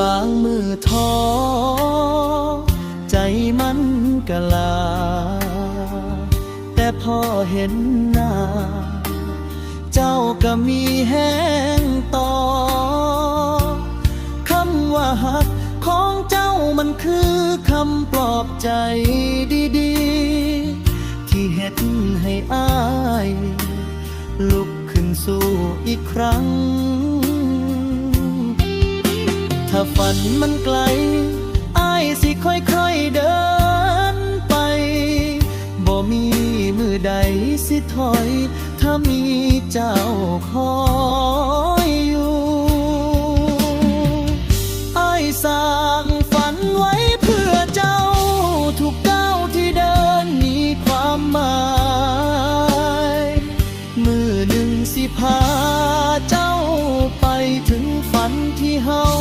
ບາງມື້ທໍ້ ໃຈມັນກະລາ ແຕ່ພໍເຫັນໜ້າ ເຈົ້າກະມີແຮງຕໍ່. ຄຳວ່າຮັກຂອງເຈົ້າ ມັນຄືຄຳປອບໃຈດີໆ ທີ່ເຮັດໃຫ້ອ້າຍລຸກຂຶ້ນສູ້ອີກຄັ້ງ. ຖ້າຝັນມັນໄກ ອ້າຍຊິຄ່ອຍໆເດີນໄປ ບໍ່ມີມື້ໃດຊິຖອຍ ຖ້າມີເຈົ້າຄອຍຢູ່. ອ້າຍສ້າງຝັນໄວ້ເພື່ອເຈົ້າ ທຸກກ້າວທີ່ເດີນມີຄວາມໝາຍ ມື້ໜຶ່ງຊິພາເຈົ້າໄປເຖິງຝັນທີ່ເຮົາ